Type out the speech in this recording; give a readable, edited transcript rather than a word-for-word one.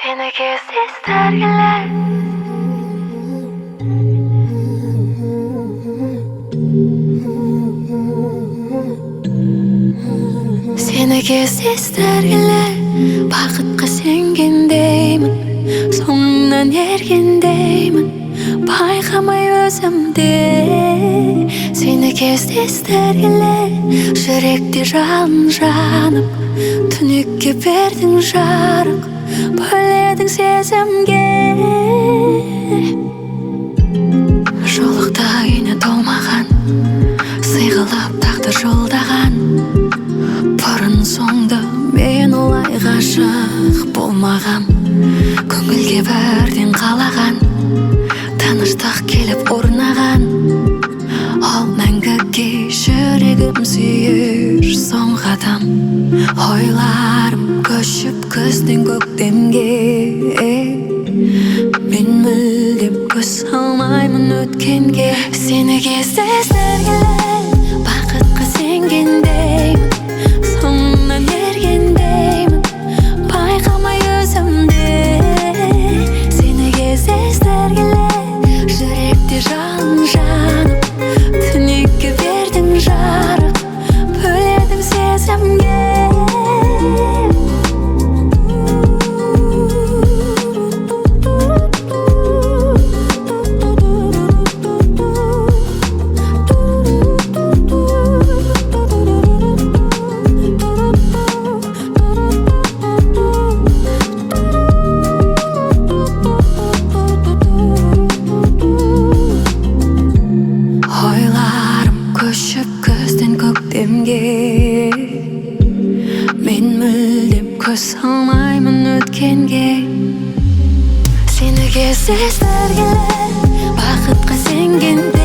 Сені кездестіргелі. Сені кездестіргелі, бақытқа сенгендеймін, соңынан ергендеймін, байқамай өзімде. Сені кездестіргелі, жүректе жалын жанып, түнекке бердің жарық, бөледің сезімге. Жолықта үйіне толмаған, сый қылып тағдыр жолдаған. Бұрын соңды мен олай ғашық болмағам, көңілге бірден қалаған, тыныштық келіп орнаған. Ал мәңгіге жүрегім сүйер соңғы адам. Ойларым көшіп күзден көктемге, мен мүлдем көз салмаймын өткенге. Сені кездестіргелі, бақытқа сенгендеймін, соңынан ергендеймін, байқамай өзімде. Сені кездестіргелі, жүректе жалын жанып, түнекке бердің жарық, бөледің сезімге. Ойларым көшіп күзден көктемге, мен мүлдем көз салмаймын өткенге. Сені кездестіргелі, бақытқа сенгендеймін.